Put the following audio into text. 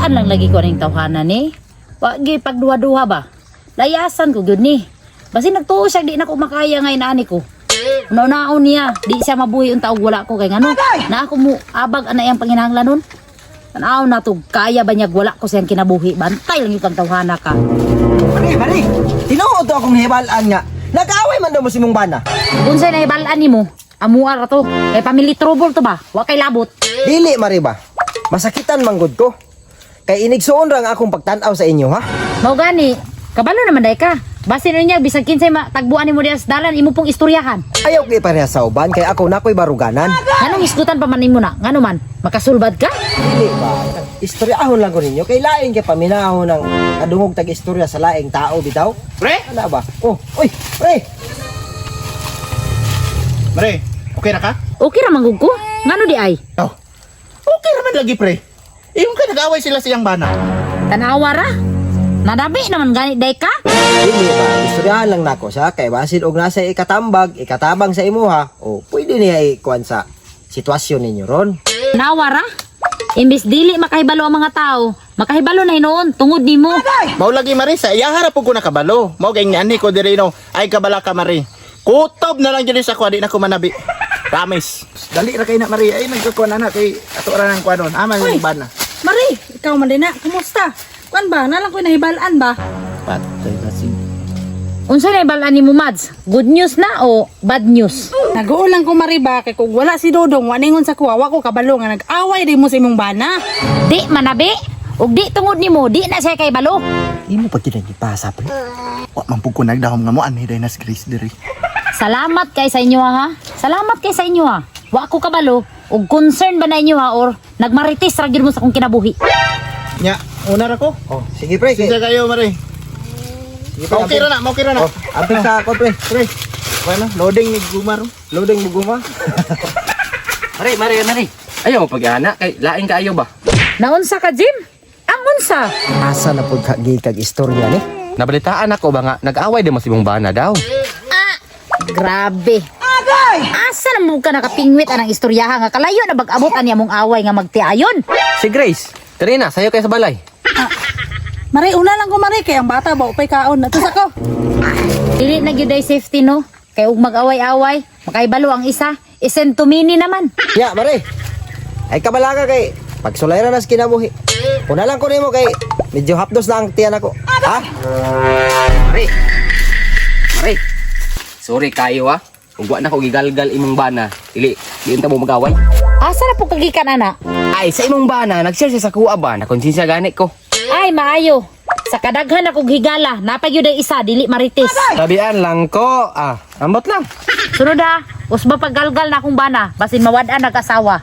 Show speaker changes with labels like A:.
A: Nahibalaan lang lagi ko ning tawhana ni. Wa gi pagduha-duha ba. Layasan ko gyud ni. Basin nagtuo siya di na ko makaya ngay naani ko. Una-unaon niya, di siya mabuhi unta og wala ko kay ngano. Na ako mo abag ana iyang panginahanglanon. Tanaw na to, kaya ba niya wala ko siyang kinabuhi? Bantay lang yung kang tawhana ka.
B: Mare, mare, tinuod to akong hibalaan nga. Nag-away man daw mo si mong bana.
A: Unsay nahibalaan nimo? Amua ra to. Kay family trouble to ba? Wa kay labot.
B: Dili, mare ba? Masakitan manggod ko. Kay inigsuon ra ang akong pagtan-aw sa inyo, ha?
A: Mao gani, kabalo naman day ka. Basin niya bisag kinsay matagbuan nimo diha sa dalan imo pong istoryahan.
B: Ayaw kay pareha sa uban kay ako nakoy baruganan.
A: Nganong isgutan pa man nimo na? Ngano man? Makasulbad ka?
B: Dili ba? Istoryahon lang ko ninyo kay laing kay paminahon ng kadungog tag istorya sa laing tao bitaw.
C: Pre?
B: Ano ba? Oh, oy, pre.
C: Mare, okay na ka?
A: Okay ra man gud ko. Ngano di ay?
C: Oh. Okay raman lagi, pre. Iyong ka nag-away sila siyang bana.
A: Tanawa ra. Nadabi naman gani day ka.
B: Dili ba? Istoryahan lang nako sa kay basin og nasa ikatambag, ikatabang sa imuha. O pwede niya ikuan sa sitwasyon ninyo ron.
A: Tanawa ra. Imbis dili makahibalo ang mga tao, makahibalo na hinuon tungod nimo.
C: Mao lagi, mare, sa iyahara po ko nakabalo. Mao kay niani ko diri no. Ay kabala ka, mare. Kutob na lang dyan sa kuha, di na ko manabi. Promise. Dali ra kay na, mare. Ay nagkakuha na na kay ato ra nang kuha nun. Ama yung bana.
D: Mari, ikaw man din na. Kumusta? Kuan ba? Nalang ko'y nahibalaan ba?
C: Patay kasi.
A: Unsa na hibalaan nimo, Mads? Good news na o bad news?
D: Naguol lang ko Mari ba kay kung wala si Dodong, waningon sa kuwa, wa ko kabalo nga nag-away di mo sa imong bana.
A: Di manabi. Ug di tungod nimo, di na siya kay balo.
B: Imo pa ginagipasa pre.
C: Wa man pud ko nagdahom nga mo anhi day nas Grace diri.
A: Salamat kay sa inyo ha. Salamat kay sa inyo ha. Wa ko kabalo ug concern ba na inyo ha or nagmarites ra gyud mo sa akong kinabuhi.
C: Nya, una ra ko.
B: Oh, sige pre.
C: Sige kayo, mare.
B: Sige, pre,
C: Okay ra na, okay ra na.
B: Oh, apil sa ako pre.
C: Pre. Bueno, loading ni Gumaro.
B: Loading mo guma.
E: Mare, mare, mare. Ayaw mo pag-ana kay lain kaayo ba?
A: Naunsa ka, Jim? Ang unsa?
B: Asa na pud ka gikag istorya ni?
E: Nabalitaan ako ba nga nag-away din mo si mong bana daw.
A: Grabe. Asa na mo ka nakapingwit anang istoryaha nga kalayo na bag-abot ani among away nga magtiayon.
E: Si Grace, Trina, sayo kay sa balay.
D: Mari, una lang ko Mari kay ang bata ba upay kaon. Natus ako.
A: Dili na gyud ay safety no. Kay ug mag-away-away, makahibalo ang isa, isend to mini naman.
B: Ya, mare. Ay kabala ka kay pagsulay ra nas kinabuhi. Una lang ko nimo kay medyo hapdos na ang tiyan ako. Ha?
E: Mare. Mare. Sorry kayo ha. Ug wa na ko gigalgal imong bana. Dili, di unta mo mag-away.
A: Asa na po kagikan ana?
E: Ay, sa imong bana, nag-share siya sa kuha ba? Nakonsensya gani ko.
A: Ay maayo. Sa kadaghan akong higala, napagyud ay isa dili marites.
E: Tabian lang ko. Ah, ambot lang.
A: Sunod ha, usba paggalgal na akong bana, basin mawad-an nag-asawa.